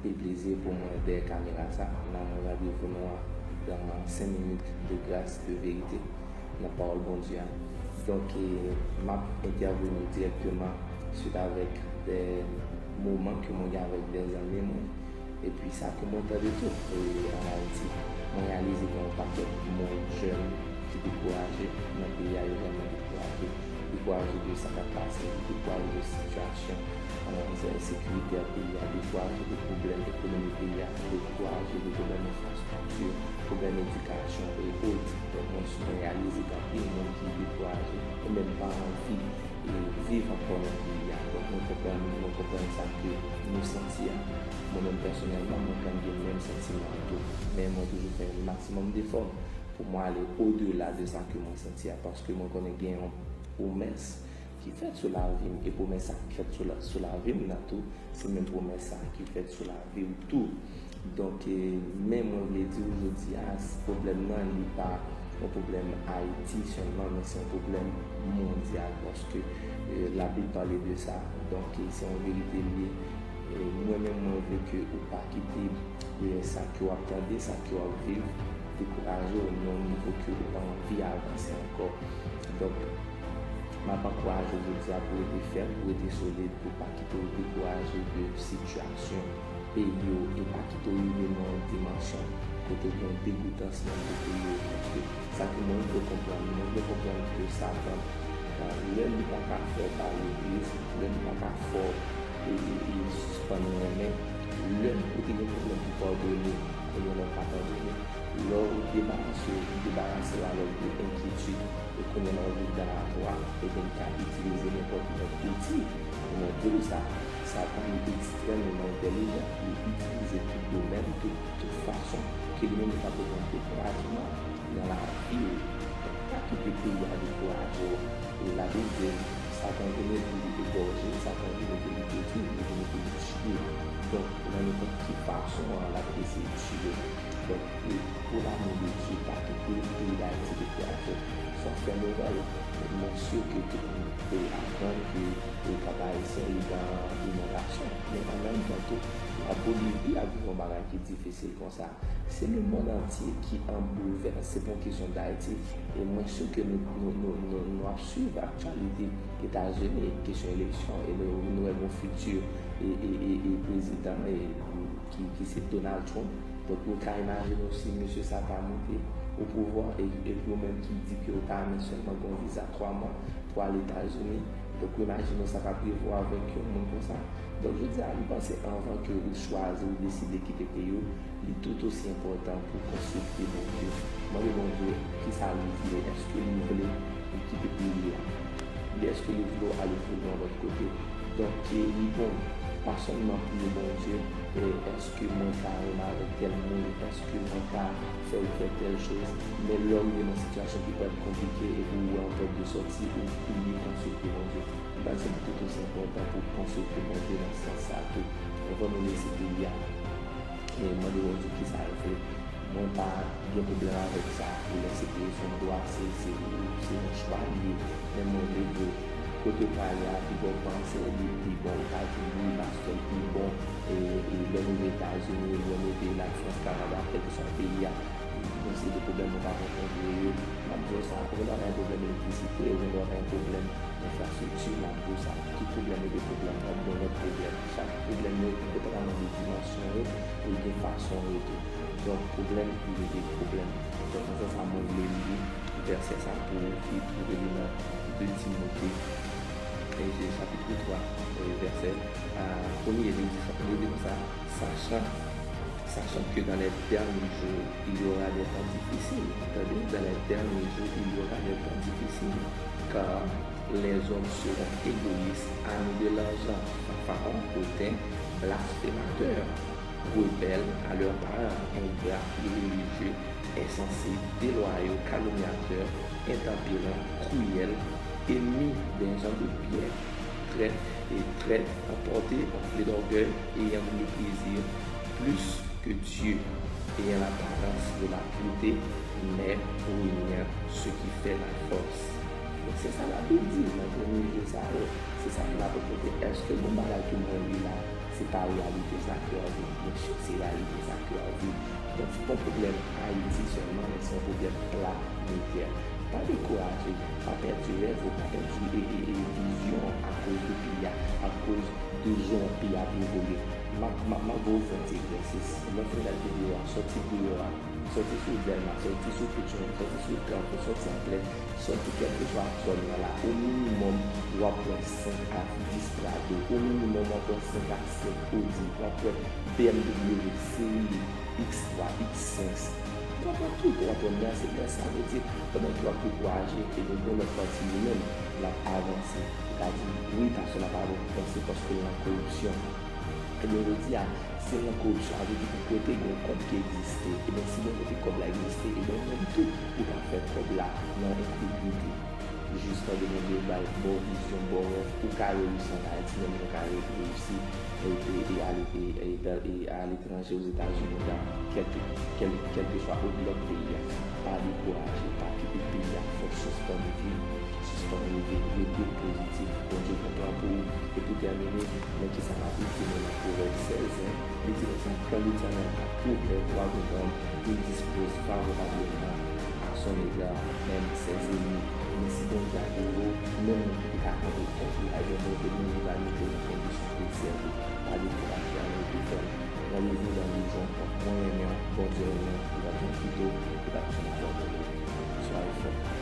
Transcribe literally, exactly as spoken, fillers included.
Anpil plezi pou mwen dèyè kamera sa. La mwen randevou nou an dan senk minit de gras, de verite nan pawòl Bondye a. Donk, e, m ap entèveni dirèkteman swit avèk de moman ke mwen gen avèk de zanmi mwen. Epi sa ke mwen tande tou, e, ann Ayiti. Mwen reyalize gen yon pakèt moun jèn ki dekouraje nan peyi a, yo vrèman dekouraje. Dekouraje de sa k ap pase, dekouraje de sitiyasyon, e, ensekirite a peyi a, dekouraje de pwoblèm ekonomi peyi a, dekouraje de pwoblèm enfrastrikti, pwoblèm edikasyon e ot. Donk, mwen, mwen reyalize gen anpil moun ki dekouraje e menm pa anvi, e, viv ankò nan peyi a. Donk, mwen konprann, mwen konprann sa ke nou santi a. Mwen menm pèsonèlman, mwen konn gen menm santiman an tou. Men mwen toujou fè yon maksimòm defò pou mwen ale odela de sa ke mwen santi a, paske mwen konnen gen yon pwomès ki fèt sou lavi m, e pwomès sa ki fèt sou la, sou lavi m nan tou, se menm pwomès sa ki fèt sou lavi w tou. Donk, e, men mwen vle di w jodi a, s-, pwoblèm nan, li pa yon pwoblèm Ayiti sèlman, men se yon pwoblèm mondyal, paske, e, Labib pale de sa. Donk, e, se yon verite l ye. E, mwen menm, mwen vle ke ou pa kite, e, sa ke w ap tande, sa ke w ap viv, dekouraje w nan yon nivo ke ou pa anvi avanse ankò. Donk, m ap ankouraje w jodi a pou w rete fèm, pou w rete solid, pou w pa kite w dekouraje de sitiyasyon peyi w e pa kite w rive nan yon dimansyon kote w gen degoutans menm pou peyi w. Paske sa ke mwen vle konprann, mwen vle konprann ke Satan, e, lè li pa ka fè w pa legliz, lè li pa ka fè w e, e, e sispann renmen. Lè ou te gen pwoblèm pou padone, kounye a la w ka padone. Lè w debarase, debarase w avèk de enkyetid, e kounye a la w viv dan lajwa, ebyen, li ka itilize nenpòt lòt outi. E mwen di w sa, Satan li ekstrèmeman entèlijan, li itilize tout domèn, tout, tout fason ke li menm li ka pote yon dekourajman nan lavi w. Pa kite peyi a dekouraje w. E Labib di n, Satan vini pou li egòje, Satan vini pou li detwi, li vini pou li tiye. Donk, nan nenpòt ki fason an, l ap eseye tiye w. Donk, e, pou lamou de Dye, pa kite peyi Dayiti dekouraje w. Sa fè nouvèl. Mwen si ke tout moun te aprann ke, e, Kap Ayisyen li nan inondasyon. Men an menm tan tou, Labolivi ap viv yon bagay ki difisil konsa. Se lemonn antye ki an boulvès. Se pa yon kesyon Dayiti. E mwen si ke nou, nou, nou, nou, nou ap swiv aktyalite Etazini, kesyon eleksyon, e nou, nou wè gon fiti, e, e, e, e prezidan, e, ki, ki se Donald Trump. Donk, nou ka imajine w si mesye sa ta monte o pouvwa, e, e ou menm ki di ke w ta renmen sèlman gon viza twa mwa pou al Etazini. Donk, ou imajine w sa ka prevwa avèk yon moun konsa. Donk, jodi a, m panse anvan ke ou chwazi, ou deside kite peyi w, li tout osi enpòtan pou konsilte Bondye. Mande Bondye kisa li vle. Èske li vle ou kite peyi a? Èske li vle w ale fouye yon lòt kote? Donk, e, li bon, pa sèlman priye Bondye, e, èske mwen ka renmen avèk tèl moun? Èske mwen ka fè ou fè tèl choz? Men lè w rive nan sitiyasyon ki parèt konplike epi ou wè yon pòt de sòti, ou priye, konsilte Bondye. M panse li tout osi enpòtan pou konsilte Bondye nan sans sa tou. Anvan nou lese peyi a, e mande Bondye kisa l vle. Mwen pa gen pwoblèm avèk sa. Ou lè se te son dwa, se, se, se yon chwa li ye. Men mwen vle di w, kote w prale a, pi bon panse w li pi bon. Ou ka di wi, pastè l pi bon. E, e lè nou rive Etazini, lè nou rive Lafrans, Kanada, kèlkeswa peyi a, yon seri de pwoblèm nou ka rankontre yo. M ap di w sa, ou gen dwa pa gen pwoblèm elektrisite, ou gen dwa pa gen pwoblèm enfrastrikti, m ap di w sa, tout pwoblèm yo gen pwoblèm, pa gen lòt pwoblèm. Chak pwoblèm yo, depandaman de dimansyon yo, yo gen fason yo tou. Donk, pwoblèm, li rete pwoblèm. Donk, nan sans sa, mwen vle li vèsè sa pou ou ki twouve li nan de Timote, e, chapit twa, e, vèsè, a, premye, li di sa, li di konsa, sachant, sachant que dans les derniers jours, il y aura des temps difficiles. Tande, dans les derniers jours, il y aura des temps difficiles, car les hommes seront égoïstes, amis de l'argent, fanfaron, hautains, blasphémateurs, rebelles à leurs parents, ingrats, irréligieux, insensés, déloyaux, calomniateurs, intempérants, cruels, ennemis des gens de bien, traîtres et traîtres, emportés, enflés d'orgueil, ayant le plaisir plus que Dieu, ayant l'apparence de la pureté, mais reniant ce qui fait la force. Donk, se sa Labib di nan premye jou sa yo. Se sa ke m ap rakonte. Èske gon bagay ke mwen li la, se pa reyalite sa ke w ap viv? Mwen Yon pwoblèm Ayiti sèlman, men se yon pwoblèm planetè. Pa dekouraje, pa pèdi rèv ou, pa pèdi e, e, e, vizyon akoz de peyi a, akoz de jan peyi a ap evolye. M ap, m ap, m ap ba w fè yon ti egzèsis. Lè w fin gade videyo a, sòti Guyora, sòti sou Dèlma, sòti sou Petyonvil, sòti sou Kafou, sòti Anplè, sòti kèlkeswa zòn nan la, o minimòm, w ap wè senk a dis Prado, o minimòm, w ap wè senk a sèt Audi, w ap wè B M W seri X twa, X senk. Ou ap wè tout, w ap wè Mercedes, sa vle di, pandan ke w ap dekouraje, e gen yon lòt pati li menm, l ap avanse. Li ka di, wi, pastè la pa bon, men se paske l nan koripsyon. Ebyen, jodi a, si l nan koripsyon, sa vle di gon kote, gon kòb ki egziste. Ebyen, si gon kote kòb la egziste, ebyen, ou menm tou, ou ka fè kòb la nan entegrite. Jis pandan Bondye ba w vizyon, ba w rèv, ou ka reyisi an Ayiti, menm jan w ka re-, reyisi, e, e, e ale, e, e, e aletranje, Ozetazini, nan kèk, kèk, kèlkeswa lòt peyi a. Pa dekouraje, pa kite peyi a fè w sispann viv, sispann reve, rete pozitif. Bondye gen plan pou ou. E pou tèmine, men kisa m ap di nou nan Pwovèb sèz, en? Li di konsa, quand l'Éternel a couvert toi de monde, il dispose favorablement à son égard même ses ennemis. Men si Bondye ap kouvri w, menm moun ki te ka kontre kont ou, ebyen Bondye menm li va mete w nan kondisyon pou l sèvi w. Pa dekouraje, ann rete fèm. Randevou nan vizyon, mwen renmen w, Bondye renmen w, li p ap janm kite w, li p ap janm abandone w. Soyez forts.